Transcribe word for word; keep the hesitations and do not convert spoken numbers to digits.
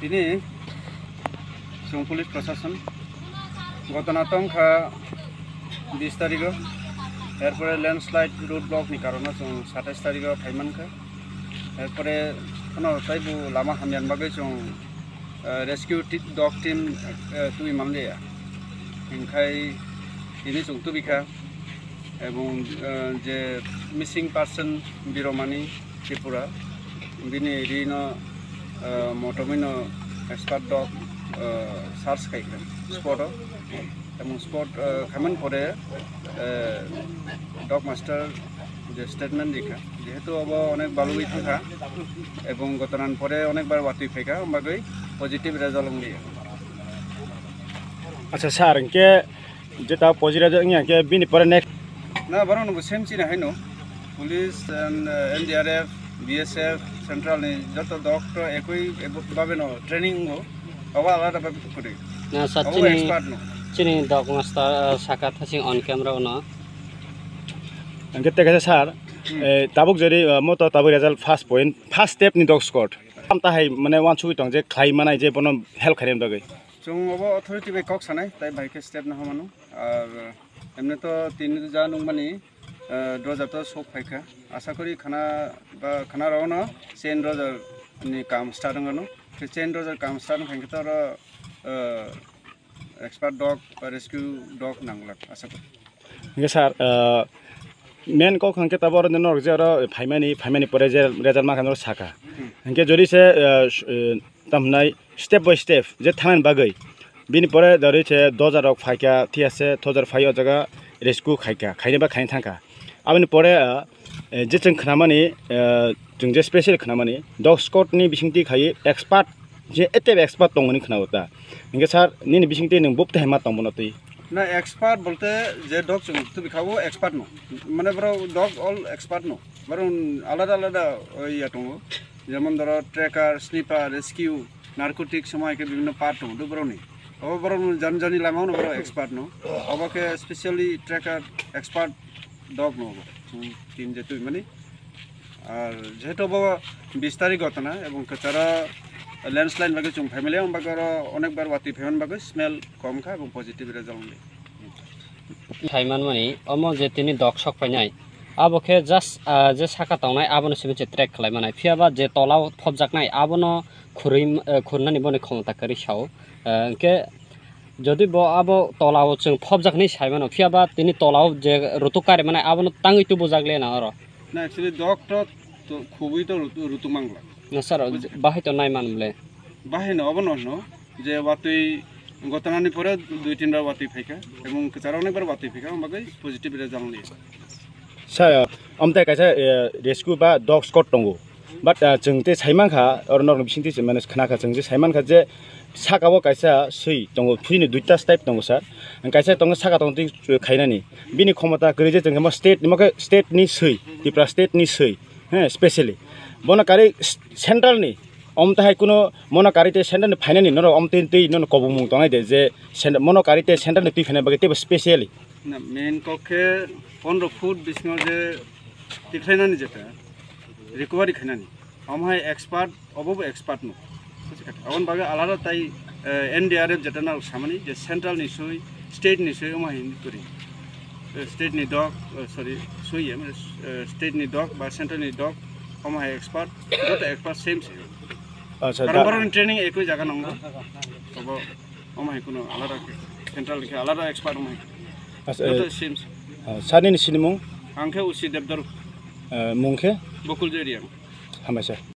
Tini chwng police prosason gotona tongkha bis tarigo, erpore landslide road block ni karono chwng satais tarigo phaimankha, erpore ano taibo lama hamya bagwi chwng, eh, rescue ti-, dog team, eh, twi manliya, hinkhai tini chwng tubikha. Ebong, eh, je missing person Biromani Tripura, bini rino, eh, motomino expert dog, eh, search khaikha spot o. Ebong spot, eh, khaimani pore, eh, dog master je statement rikha, jehetu obo onek balugwi thangkha ebong gotonani pore onekbar watwi phaikha, omo bagwi positive result wngli. Acha sir, hinkhe jeta pojira je wngya khe bini pore next. Na, borok no bo same chini haino. Police and, uh, N D R F, B S F, central ni joto dog to ekoi ebo babe no training wngbo. Obo alada babe kwrwi. Na, sir, obo chini, expert no. Chini dog master, uh, saka thasing on camera no. Angke te kaisa sir, hmm, eh, tabuk jori, uh, moto tabuk result first point, first step ni dog squad. Am tahai mane wansugwi tong je khlai manai je bono help khaina bagwi. Chwng obo authority bai kok sanai, tai bai khe step no hamano. Ar emne to tin ja nungmani, eh, doja to sok phaikha. Asa kori khana ba khana rok no chain doja ni kam start wngano. Khe chain doja kam start wngkha khe to oro, eh, expert dog ba rescue dog nanglak asa kori. Hingke sir, eh, main kok hingke tabuk oro norok je oro phaimani, phaimani pore je result mankha norok saka. Hmm. Hingke jodi se, eh, s-, eh, tam hinai step by step je thangnani bagwi. Bini pore jodi se doja rok phaikha, thik ase, doja rok phai o jaga rescue khaikha, khaini ba khaini thangkha. Aboni pore, eh, eh, je chwng khnamani, eh, chwng je special khnamani, dog squad ni bisingtwi khai expert, je etep expert tongmani khna o ta. Hingke sir, nini bisingtwi nwng bub tei ma tongbono twi? Na, expert bolte je dog chwng tubikha o expert no. Mane boro dog all expert no. Boro alada alada, o, ya tongo. Jemon doro tracker, sniper, rescue, narcotic, somo hai khe bibhinno part tongo do borokni. Obo borokno jani jani lama ono borok expert no. Obo khe specially tracker expert dog no obo. Chwng tin je twi mani. Ar jehetu obo bis tarik gotona ebong kwcharo landslide bagwi chwng phaimali, omo bagwi oro onek bar watwi phaimani bagwi smell kom kha ebong positive result wngdi. Sai manmani omo je tini dok sok painai, abo khe just, ah, je saka tongnai abono simi se track khlai manai, phiya ba je tola o phobjaknai abono khurui, eh, khurnani boni khomota kwrwi sao. Eh, hwnkhe jodi bo abo tola o chwng phobjaknai sai mano, phiya ba tini tola o je rutuk kari manai abono tangwi tubujak le na oro. Na, actually dok to, to khubui to rutu-, rutuk mangla. Na sir, buji- bahai to nai man ble. Bahai no obo no hwno je watwi gotonani pore dui tin bar watwi phaikha ebong kwcharo onek bar watwi phaikha, omo bagwi positive result wngli. Sir, amtai kaisa, eh, rescue ba dog squad tongo. But, ah, chwng tei sai mankha, oro norok bising twi se mane khna kha, chwng je sai mankha je saka o kaisa swi tongo, phuri ni duita step tongo sir. Kaisa tongo saka tongo twi khainani. Bini khomota kwrwi je chwng khe mo state ni, mo khe state ni swi, Tripura state ni swi, he, specially. Bono karwi s-, central ni, omo tahai kuno mono karwi tei central ni phainani norok omo twi twi nono kobongmung tongnai de je cent-, mono karwi tei central ni twi phainai bagwi teibo specially. Na, main kok khe pondro foot bisingo je tikhlainani jeta recovery khainani, omo hai expert, obo bo expert no. Buji kha. Aboni bagwi alada tai, eh, N D R F jeta narok samani je central ni swi, state ni swi, omo hai hini kwrwi. Eh, state ni dok, eh, sorry, swi ya, mane, eh, state ni dok ba central ni dok, omo hai expert, joto expert same se. Acha, karon da- borokni training ekoi jaga nango. Obo Omo hai kuno alada khe, central khe alada expert omo hai. Acha, joto eh, same se. Ah, sir nini sinimung? Ang khe Usi Debdor. Eh, mung khe? Bokul Jeriang. Hambai sir.